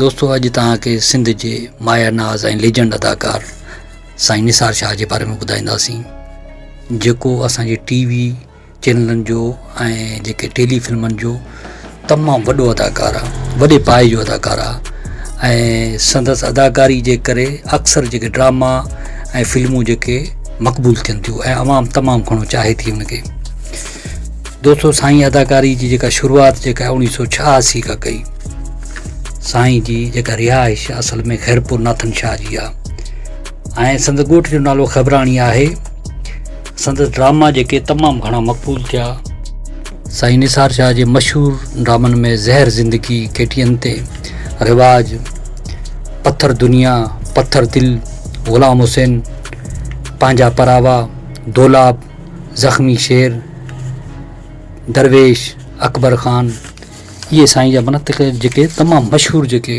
دوستو اڄ توهان کي سنڌ جي مايا ناز ۽ ليجنڊ اداڪار سائين نثار شاهه جي باري ۾ ٻڌائينداسين جيڪو اسان جي ٽي وي چينلن جو ۽ جيڪي ٽيلي فلمن جو تمام وڏو اداڪار آ وڏي پائي جو اداڪار آ ۽ سندس اداڪاري جي ڪري اڪثر جيڪي ڊراما ۽ فلمون جيڪي مقبول ٿين ٿيون ۽ عوام تمام گهڻو چاهي ٿي ان کي. دوستو سائين اداڪاري جي جيڪا شروعات جيڪا 1986 کان ڪئي. سائين جي جيڪا رهائش اصل ۾ خيرپور ناٿن شاهه جي آ ۽ سندس ڳوٺ جو نالو خبراڻي آهي. سندس ڊراما جيڪي تمام گهڻا مقبول ٿيا. سائين نثار شاهه جي مشهور ڊرامن ۾ زهر زندگي، ڪي ٽي اين تي، رواج، پٿر دنيا، پٿر دل، غلام حسين، پنهنجا پراوا، دولاب، زخمي شير، درويش، اڪبر خان اهي سائين جا معنيٰ جيڪي تمام مشهور جيڪي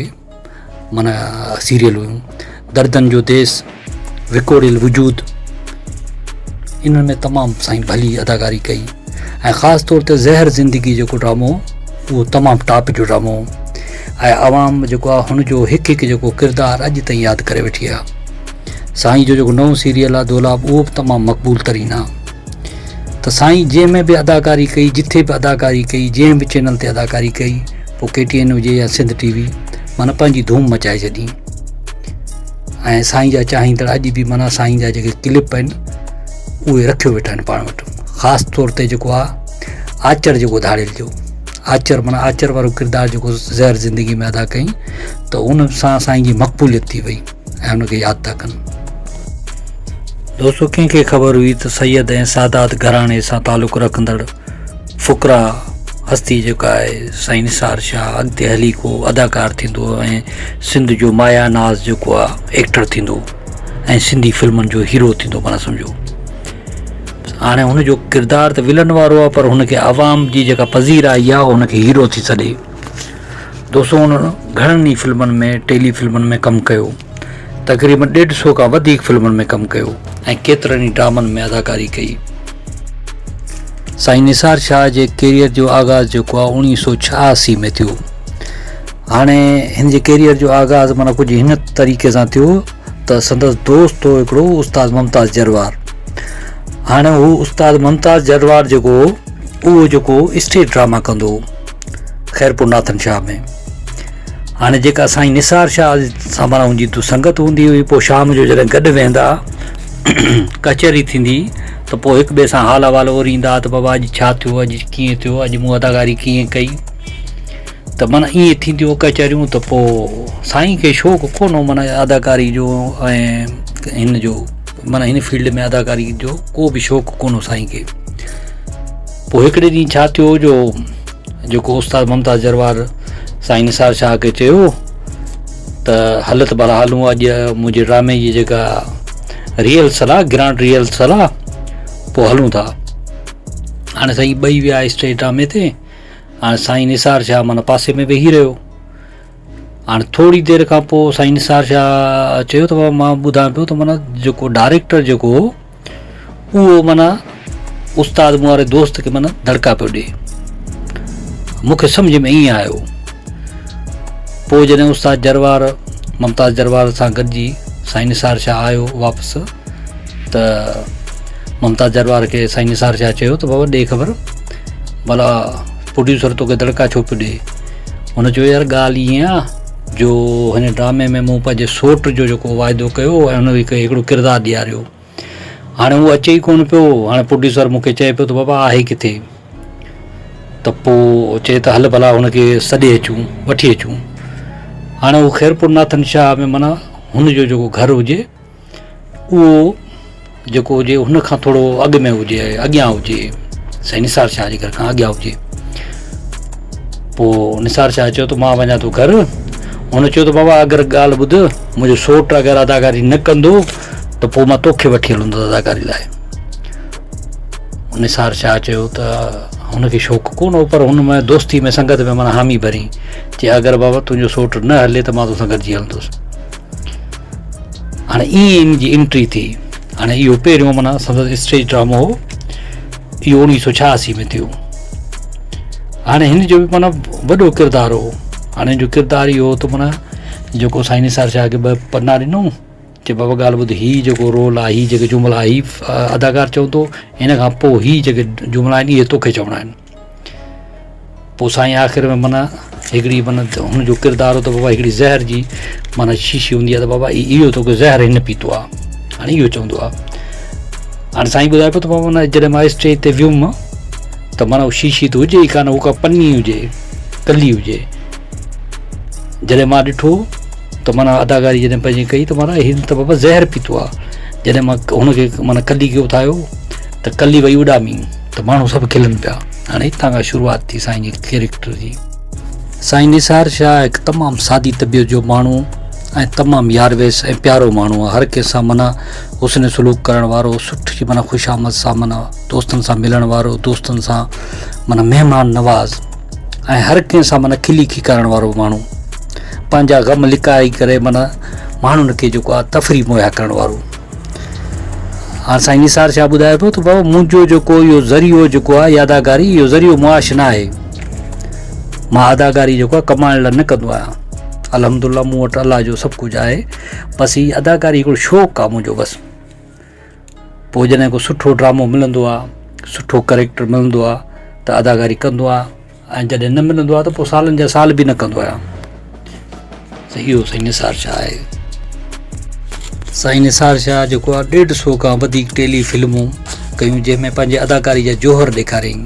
معنيٰ سيريل هيون دردن جو ديس، وڪوڙيل وجود انهن ۾ تمام سائين ڀلي اداڪاري ڪئي ۽ خاص طور تي زهر زندگي جيڪو ڊرامو اهو تمام ٽاپ جو ڊرامو هو ۽ عوام جيڪو آهي هن جو هڪ هڪ جيڪو ڪردار اڄ تائين ياد ڪري ويٺي آهي. سائين جو جيڪو نئون سيريل آ دولاب اهو به تمام مقبول ترين آ ته سائين جنهن ۾ به اداڪاري ڪئي جٿي به اداڪاري ڪئي جنهن به چينل تي اداڪاري ڪئي پوء ڪي ٽي اين هجي يا سنڌ ٽي وي معنيٰ پنهنجي ڌوم مچائي ڇڏي ۽ سائين جا چاهيندڙ اڄ به معنيٰ سائين جا جيڪي ڪلپ آهن اهي رکيو ويٺا آهن پاڻ وٽ خاص طور تي جيڪو آ آچر جيڪو ڌاڙيل جو آچر معنيٰ آچر وارو ڪردار جيڪو زهر زندگي ۾ ادا ڪئي ته ان سان سائين جي مقبوليت ٿي وئي ۽ ان کي ياد ٿا ڪن. دوستو ڪنهن کي خبر هئي ته سيد ۽ سادات گهراڻي سان تعلق رکندڙ فقرا هستي جيڪا آهي سائين نثار شاهه اڳتي هلي ڪو اداڪار ٿيندو ۽ سنڌ جو مايا ناز جيڪو آهي ايڪٽر ٿيندو ۽ سنڌي فلمن جو هيرو ٿيندو معنيٰ سمجهو هاڻي هن جو ڪردار ته ولن وارو آهي پر هن کي عوام جي جيڪا پذيرائي آهي هن کي هيرو ٿي سڏي. دوستو هن گهڻن ئي فلمن ۾ ٽيلي فلمن ۾ ڪم ڪيو تقريبن ڏيڍ سو کان وڌيڪ فلمن ۾ ڪم ڪيو ۽ ڪيترن ئي ڊرامن ۾ اداڪاري ڪئي. سائين نثار شاهه جي ڪيريئر جو آغاز جيڪو آهي 1986 ۾ ٿيو. هاڻي هن جي ڪيريئر جو آغاز معنيٰ ڪجهه هن طريقي سان ٿيو ته سندس دوست هو هڪڙو استاد ممتاز جروار. هاڻي هو استاد ممتاز جروار جيڪو هو اهو جيڪو اسٽيج ڊراما ڪندو هو. خيرپور ناٿن شاهه ۾ هاڻي جيڪا سائين نثار شاهه سان معنيٰ هن جي سنگت هوندي هئي پوء شام جو جڏهن گڏ ويهندا ڪچهري ٿيندي ته پوء هڪ ٻئي سان حال احوال اوريندا ته بابا اڄ ڇا ٿيو اڄ ڪيئن ٿيو اڄ مون اداڪاري ڪيئن ڪئي ته معنيٰ ائين ٿينديون ڪچهريون ته پوء سائين کي شوق ڪونه هو معنيٰ اداڪاري جو ۽ هن جو معنيٰ هن فيلڊ ۾ اداڪاري جو ڪو به شوق ڪونه هو سائين کي پوء هڪڙي ڏينهن ڇا ٿيو جو جيڪو استاد ممتاز جروار سائين نثار شاهه کي چيو ته هل ته ڀلا هلون اڄ منهنجي ڊرامي جي جيڪا ريهرسل آ گرانڊ ريهرسل آ پوء هلون ٿا هاڻي سائين ٻئي ويا اسٽيج ڊرامي تي هاڻي سائين نثار شاهه معنيٰ پاسي ۾ ويهي رهيو هاڻي ٿوري دير کان پوء سائين نثار شاهه چيو ته مان ٻڌان پيو ته معنيٰ جيڪو ڊائريڪٽر جيڪو هو اهو معنيٰ استاد مون واري دوست کي معنيٰ دڙڪا پيو ڏي. مون کي سمجهه ۾ ائين آيو. پوء جڏهن استاد جروار ممتاز جروار سان گڏجي سائين نثار شاهه آيو واپس ته ممتاز جروار کي سائين نثار شاهه چيو ته بابا ڏي خبر ڀلا پروڊيوسر توکي دڙڪا ڇو پيو ڏي؟ هن چيو يار ڳالهه ائين آ جو هن ڊرامي ۾ مون پنهنجي سوٽ جو جيڪو واعدو ڪيو ۽ هن کي هڪڙو ڪردار ڏياريو هاڻي هو اچي ئي ڪونه پيو هاڻي پروڊيوسر مون کي چئي پيو ته بابا آهي ڪٿي ته پوء چئي ته هل ڀلا هن کي سڏي اچون وٺي اچون هاڻي هو خيرپور ناٿن شاهه ۾ معنيٰ هن جو جيڪو گهر هجي اهو جيڪو هجي هن کان ٿورو اڳ ۾ هجي اڳيان هجي سائين نثار شاهه جي گهر کان اڳيان هجي پوء نثار شاهه چيو ته مان وڃان ٿو گهر هن چيو ته بابا اگر ڳالهه ٻڌ منهنجو سوٽ اگر اداڪاري نه ڪندو ته پوء مان توکي وٺي هلندس اداڪاري لاء نثار شاهه چيو ته هن کي شوق ڪونه هو پر هن ۾ دوستي ۾ سنگت ۾ معنيٰ حامي ڀري چي اگر بابا تنهنجو سوٽ نه هلي ته مان توسان گڏجي هلندس هاڻي ائين ان جي انٽري ٿي. هاڻي اهو پهريون معنيٰ سندس اسٽيج ڊرامو هو. اهو 1986 ۾ ٿيو. هاڻي هن جو به معنيٰ وڏو ڪردار هو. هاڻي هن جو ڪردار اهو هو ته معنيٰ جيڪو سائين نثار شاهه کي ٻه پنا ڏنو چي بابا ڳالهه ٻڌ هي جيڪو رول آهي هي جيڪي جملا هي اداڪار چوندو هن کان پوء هي جيڪي جملا آهن اهي توکي چوڻا آهن پوء سائين آخر ۾ معنيٰ هڪڙي معنيٰ هن جو ڪردار هو ته بابا هڪڙي زهر جي معنيٰ شيشي هوندي آهي ته بابا اهو توکي زهر هن پيتو آهي هاڻي اهو چوندو آهي هاڻي سائين ٻڌائي پيو ته بابا معنيٰ جڏهن مان اسٽيج تي ويم ته معنيٰ شيشي ته هجي ئي ڪانه هو ڪا پني هجي ڪلي هجي جڏهن مان ڏٺو ته معنيٰ اداڪاري جڏهن پنهنجي ڪئي ته معنيٰ هن ته بابا زهر پيتو آهي جڏهن مان هن کي معنيٰ ڪلي کي اٿايو ته ڪلي وئي اڏامي ته ماڻهو سڀ کلن پيا هاڻي هتان کان شروعات ٿي سائين جي ڪيريڪٽر جي. سائين نثار شاهه هڪ تمام سادي طبيعت جو ماڻهو ۽ تمام يارويس ۽ پيارو ماڻهو آهي هر ڪنهن سان معنيٰ حسن سلوڪ ڪرڻ وارو سٺي معنيٰ خوش آمد سان معنيٰ دوستن سان ملڻ وارو دوستن سان معنيٰ مهمان نواز ۽ هر ڪنهن سان معنيٰ کلي کيڪارڻ وارو ماڻهو پنهنجا غم لڪائي ڪري معنيٰ ماڻهن کي جيڪو آهي تفريح مهيا ڪرڻ وارو. هاڻ سائين نثار شاهه ٻڌائي پيو ته بابا منهنجو جيڪو اهو ذريعو جيڪو آهي اداڪاري اهو ذريعو معاش نه آهي مان اداڪاري جيڪو آهي ڪمائڻ لاء نه ڪندو آهيان الحمد لله مون وٽ الله جو سڀ ڪجهه آهي بس هي اداڪاري هڪڙو شوق آهي منهنجو بس پوء جڏهن ڪو سٺو ڊرامو ملندو آهي سٺو ڪريڪٽر ملندو آهي ته اداڪاري ڪندو آهيان ۽ جڏهن نه ملندو آهي ته پوء سالن جا سال به نه ڪندو آهيان. اهو سائين نثار شاهه آهي. سائين نثار شاهه جيڪو آهي ڏيڍ سو کان وڌيڪ ٽيلي فلمون ڪيون جنهن ۾ پنهنجي اداڪاري جا جوهر ڏيکاريائين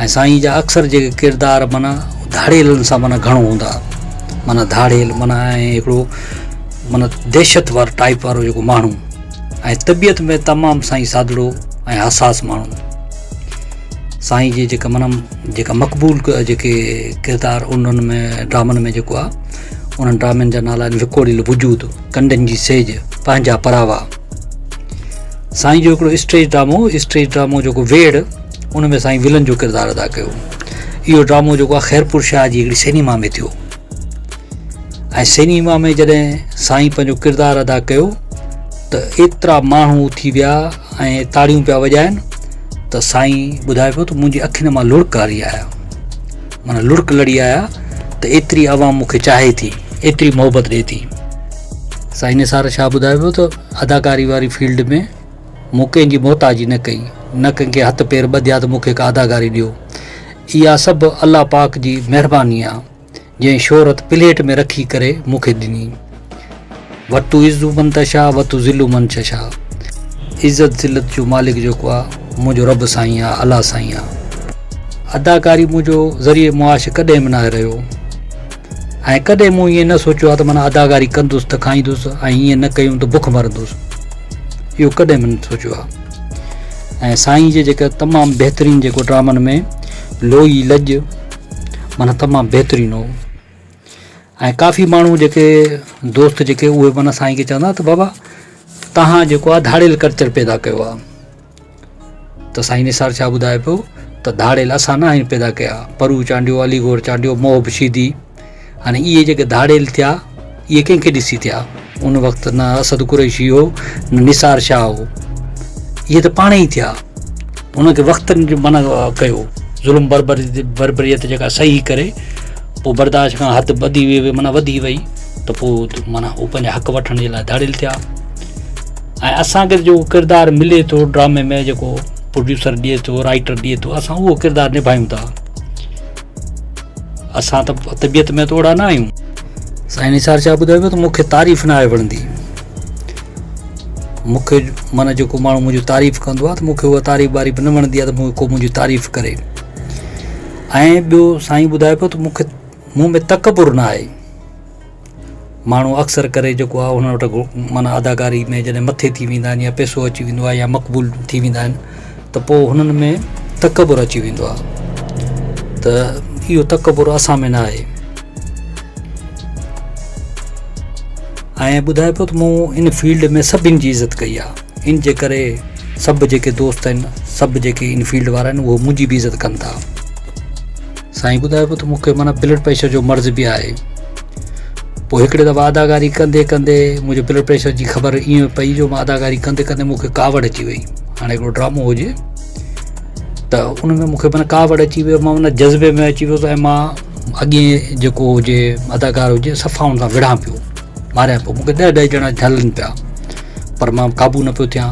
۽ سائين جا اڪثر جيڪي ڪردار معنيٰ ڌاڙيلن سان معنيٰ گهڻو هوندا معنيٰ ڌاڙيل معنيٰ ۽ هڪڙو معنيٰ دهشت وار ٽائپ وارو جيڪو ماڻهو ۽ طبيعت ۾ تمام سائين سادڙو ۽ حساس ماڻهو سائين جي جيڪا معنيٰ جيڪا مقبول جيڪي ڪردار انهن ۾ ڊرامن ۾ جيڪو آهي انهن ڊرامن جا نالا آهن وڪوڙيل وجود، ڪنڊن جي سيج، پنهنجا پراوا. سائين جو هڪڙو اسٽيج ڊرامو اسٽيج ڊرامو جيڪو ويڙهه ان ۾ سائين ولن جو ڪردار ادا ڪيو. اهو ڊرامو جيڪو آهي خيرپور شاهه جي هڪڙي سئنيما ۾ ٿيو ۽ سئنيما ۾ جڏهن سائين پنهنجو ڪردار ادا ڪيو ته ايترا ماڻهو اٿي ويا ۽ تاڙيون پيا وڄائن ته سائين ٻڌائي پيو ته منهنجي اکين مان لڙڪ هري آيا معنيٰ لڙڪ لڙي آيا ته ايتري عوام مون کي چاهي ٿي ايتري محبت ڏي ٿي. سائين نثار شاهه ٻڌايو پيو ته اداڪاري واري فيلڊ ۾ مون ڪنهن جي محتاجي نه ڪئي نه ڪنهن کي هٿ پير ٻڌيا ته مون کي ڪا اداڪاري ڏيو اها سڀ الله پاڪ جي مهرباني آ. جنهن شهرت پليٽ ۾ رکي ڪري مون کي ڏني. وتو عزو من تشاء وتو ذلو من تشاء عزت ذلت جو مالڪ جيڪو آ منهنجو رب سائين آ الله سائين آ. اداڪاري منهنجو ذريعي معاش ڪڏهن به ناهي رهيو ۽ ڪڏهن مون ائين نه سوچيو آ ته معنيٰ اداڪاري ڪندس ته کائيندس ۽ ائين نه ڪيم ته بک مرندس اهو ڪڏهن به نه سوچيو آ ۽ سائين جي جيڪا تمام بهترين جيڪو ڊرامن ۾ لوئي لڄ معنيٰ تمام بهترين هو ۽ ڪافي ماڻهو جيڪي دوست جيڪي اهي معنيٰ سائين کي چوندا ته بابا تهان جيڪو آهي ڌاڙيل ڪلچر پيدا ڪيو آهي ته سائين نثار ڇا ٻڌائي پيو ته ڌاڙيل اسان نه آهن پيدا ڪيا پرو چانڊيو علي گور چانڊيو محب شيدي هاڻي اهي جيڪي ڌاڙيل ٿيا اهي ڪنهن کي ڏسي ٿيا؟ ان وقت نه اسد قريشي هو نه نثار شاهه هو اهي ته پاڻ ئي ٿيا ان کي وقتن جو منع ڪيو ظلم بربر بربريت جيڪا صحيح ڪري پوء برداشت کان حد وڌي وئي معنيٰ وڌي وئي ته پوء معنيٰ هو پنهنجا حق وٺڻ جي لاء ڌاڙيل ٿيا ۽ اسان کي جو ڪردار ملي ٿو ڊرامي ۾ جيڪو پروڊيوسر ڏئي ٿو رائٽر ڏئي ٿو اسان اهو ڪردار نڀايون ٿا اسان ته طبيعت ۾ ته اوڙا نه آهيون. سائين نثار شاهه ٻڌايو پيو ته مون کي تعريف نه آهي وڻندي. مون کي معنيٰ جيڪو ماڻهو منهنجي تعريف ڪندو آهي ته مون کي اها تعريف واريف نه وڻندي آهي ته مون کي ڪو منهنجي تعريف ڪري. ۽ ٻيو سائين ٻڌايو پيو ته مون کي مون ۾ تڪبر نه آهي. ماڻهو اڪثر ڪري جيڪو آهي انهن وٽ معنيٰ اداڪاري ۾ جڏهن مٿي ٿي ويندا آهن يا پئسو اچي ويندو آهي يا مقبول ٿي ويندا آهن ته پوء هنن ۾ تڪبر اچي ويندو آهي ته اهو تڪبر اسان ۾ نه آهي ۽ ٻڌائي پيو ته مون ان فيلڊ ۾ سڀني جي عزت ڪئي آهي ان جي ڪري سڀ جيڪي دوست آهن سڀ جيڪي ان فيلڊ وارا آهن اهو منهنجي به عزت ڪن ٿا. سائين ٻڌايو پيو ته مون کي معنيٰ بلڊ پريشر جو مرض به آهي پوء هڪڙي دفعا اداڪاري ڪندي ڪندي منهنجو بلڊ پريشر جي خبر ائين پئي جو مان اداڪاري ڪندي ڪندي مون کي ڪاوڙ اچي وئي هاڻي هڪڙو ڊرامو هجي ته ان ۾ مون کي معنيٰ ڪاوڙ اچي وئي مان ان جذبي ۾ اچي ويس ۽ مان اڳئين جيڪو هجي اداڪار هجي صفا ان سان وڙهان پيو ماريان پيو مون کي ڏهه ڏهه ڄڻا جهلن پيا پر مان قابو نه پيو ٿيان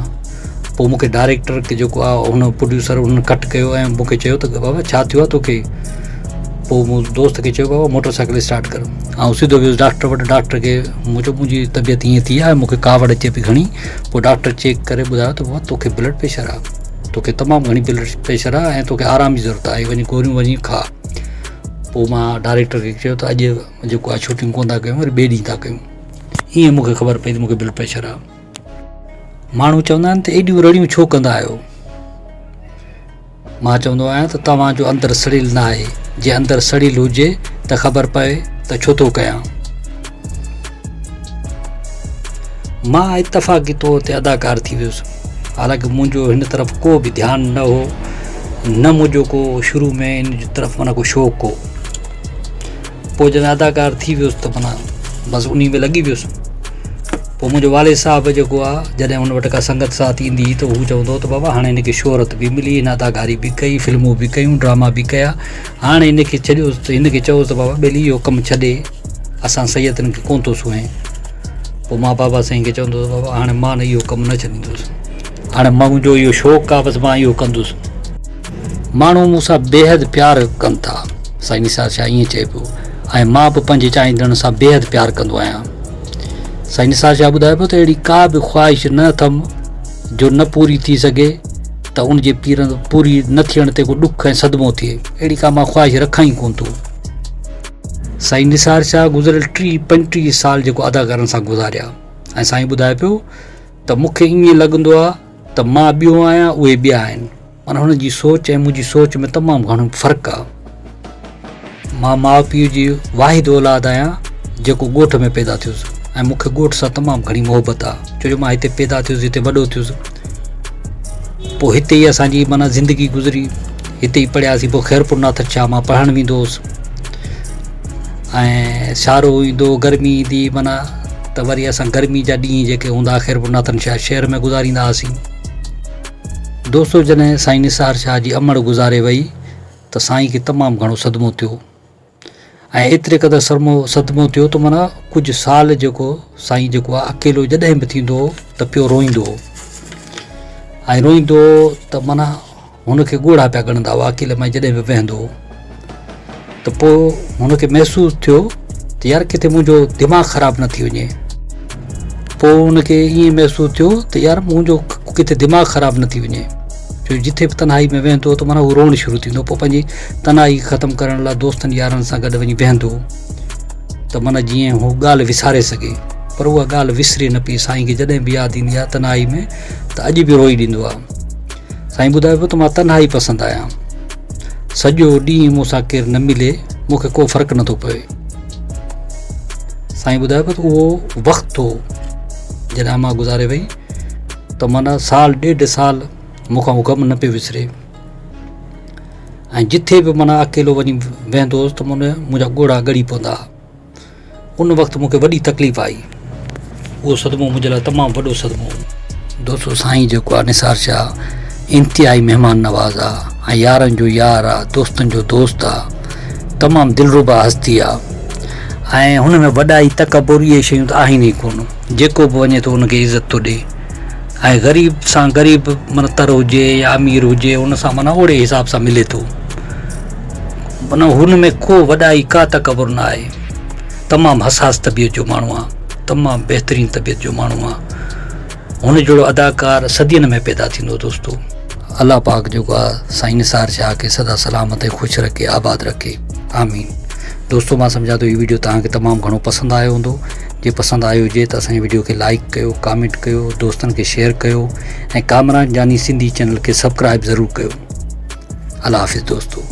پوء مون کي ڊائريڪٽر کي جيڪو آهي هن پروڊيوسر هن ڪٽ ڪيو ۽ مون کي چيو ته بابا ڇا ٿيو آهي توکي پوء مون دوست کي چيو بابا موٽر سائيڪل اسٽارٽ ڪر آئون سڌو ويس ڊاڪٽر وٽ ڊاڪٽر کي مون چيو منهنجي طبيعت ائين ٿي آهي مون کي ڪاوڙ اچي پئي گهڻي پوء ڊاڪٽر چيڪ ڪري ٻڌايو ته بابا توکي بلڊ پريشر آهي توکي تمام گهڻي بلڊ پريشر آهي ۽ توکي آرام جي ضرورت آهي وڃي گوريون وڃي کا پوء مان ڊائريڪٽر کي چيو ته اڄ جيڪو آهي شوٽنگ ڪونه ٿا ڪيون وري ٻئي ڏينهن ٿا ڪيون ائين مون کي خبر پئي ته مون کي بلڊ پريشر آهي ماڻهو چوندا آهن ته ايڏيون رڙيون ڇو ڪندا آهيو؟ مان چوندو آهيان ته توهان جو اندر سڙيل نه آهي، جي اندر سڙيل هجي ته خبر پوي ته ڇو ٿو ڪيان. مان اتفاقي طور تي اداڪار ٿي ويس، حالانڪه منهنجو هن طرف ڪو به ڌيان نه هو، نه منهنجو ڪو شروع ۾ ان جي طرف معنيٰ ڪو شوق هو. پوء جڏهن اداڪار ٿي ويس ته معنيٰ بس انهي ۾ لڳي ويس. پوء منهنجو والد صاحب جيڪو آ جڏهن هن وٽ ڪا سنگت ساٿ ايندي هئي ته هو چوندو هو ته بابا هاڻي هن کي شهرت به ملي هن اداڪاري به ڪئي فلمون به ڪيون ڊراما به ڪيا هاڻي هن کي ڇڏيوس ته هن کي چئوس ته بابا ٻيلي اهو ڪم ڇڏي اسان سيدن کي ڪونه ٿو سونهين. پوء مان بابا سائين کي چوندو هوس بابا هاڻي مان اهو ڪم نه ڇڏيندس. هاڻي منهنجو اهو شوق آ بس مان اهو ڪندس. ماڻهو مون سان بيحد پيار ڪن ٿا، سائين نثار شاهه ائين چئي پيو ۽ مان به پنهنجي چاهيندڙن سان بيحد پيار ڪندو آهيان. سائين نثار شاهه ٻڌائي پيو ته اهڙي ڪا به خواهش نه اٿم جو نه پوري ٿي سگهي ته ان جي پوري نه ٿيڻ تي ڪو ڏک ۽ صدمو ٿئي، اهڙي ڪا مان خواهش رکان ئي ڪونه ٿو. سائين نثار شاهه گذريل ٽيهه پنجٽيهه سال جيڪو اداڪارن سان گذاريا ۽ سائين ٻڌائي پيو ته مون کي ائين لڳندو آهي ته مان ٻيو آهيان اهي ٻيا آهن معنيٰ هن جي سوچ ۽ منهنجي سوچ ۾ تمام گهڻو فرق آهي. مان ماء پيء جي واحد اولاد آهيان جيڪو ڳوٺ ۾ پيدا ٿيس ۽ مون کي ڳوٺ سان تمام گهڻي محبت آهي ڇو جو مان هتي پيدا ٿيس هتي وڏو ٿيس پوء هتي ئي اسان جي معنيٰ زندگي گذري هتي ئي پڙهياسين پوء خيرپور ناٿن شاهه مان پڙهڻ ويندو هوس ۽ سيارو ايندو گرمي ايندي معنيٰ ته وري اسان گرمي جا ڏينهن جيڪي هوندا خيرپور ناٿن شاهه شهر ۾ گذاريندا هئاسين. دوستو جڏهن سائين نثار شاهه جي امڙ گذاري وئي ته سائين کي تمام گهڻو صدمو ٿيو ۽ ايتري قدر سرمو صدمو ٿيو ته معنيٰ ڪجهه سال جيڪو سائين جيڪو آهي اڪيلو جڏهن به ٿيندو هو ته پيو روئيندو هو ۽ روئيندو هو ته معنيٰ هن کي ڳوڙها پيا ڳڻندا هئا، اڪيلي مان جڏهن به ويهندو هو ته پوء هن کي محسوس ٿيو ته يار ڪٿي منهنجو دماغ خراب نه ٿي وڃي. پوء هن کي ائين محسوس ٿيو ته يار منهنجو ڪٿي دماغ خراب نه ٿي وڃي. ڇو جو جٿي به تنهائي ۾ ويهندو هو ته معنيٰ هو روئڻ شروع ٿيندو هو. پوء پنهنجي تنهائي کي ختم ڪرڻ لاء دوستن يارن سان گڏ وڃي ويهندو هو ته معنيٰ جيئن هو ڳالهه وساري سگهي. پر اها ڳالهه وسري نه پئي. سائين کي جڏهن به ياد ايندي آهي تنهائي ۾ ته اڄ به روئي ڏيندو آهي. سائين ٻڌايو پيو ته مان تنهائي پسند آهيان. سڄو ڏينهن مون سان ڪير نه ملي مون کي ڪو فرق نٿو پوي. سائين ٻڌايو پيو ته اهو وقت هو جڏهن امان گذاري وئي ته معنيٰ سال ڏيڍ سال مون کان اهو غم نه پيو وسري ۽ جٿي به معنيٰ اڪيلو وڃي ويهندو هوس ته منهنجا ڳوڙها ڳڙي پوندا هئا. ان وقت مون کي وڏي تڪليف آئي. اهو صدمو منهنجي لاء تمام وڏو صدمو هو. دوستو سائين جيڪو آ نثار شاهه انتهائي مهمان نواز آ ۽ يارن جو يار آ دوستن جو دوست آ تمام دلربا هستي آ ۽ هن ۾ وڏائي تڪبر اهي شيون ته آهن ئي ڪونه جيڪو به وڃي ٿو ان کي عزت ٿو ڏي ۽ غريب سان غريب معنيٰ تر هجي يا امير هجي ان سان معنيٰ اوڙي حساب سان ملي ٿو. معنيٰ هن ۾ ڪو وڏائي ڪا تڪبر نه آهي. تمام حساس طبيعت جو ماڻهو آ. تمام بهترين طبيعت جو ماڻهو آ. هن جهڙو اداڪار صدين ۾ پيدا ٿيندو دوستو. الله پاڪ جيڪو آ سائين نثار شاهه کي سدا سلامت ۽ خوش رکي آباد رکي آمين دوستو مان سمجهان ٿو هي ويڊيو توهان کي تمام گهڻو پسند آيو هوندو جي پسند آيو هجي ته اسان جي ويڊيو کي لائڪ ڪيو ڪامينٽ ڪيو دوستن کي شيئر ڪيو ۽ ڪامران جاني سنڌي چينل کي سبڪرائب ضرور ڪيو الله حافظ دوستو.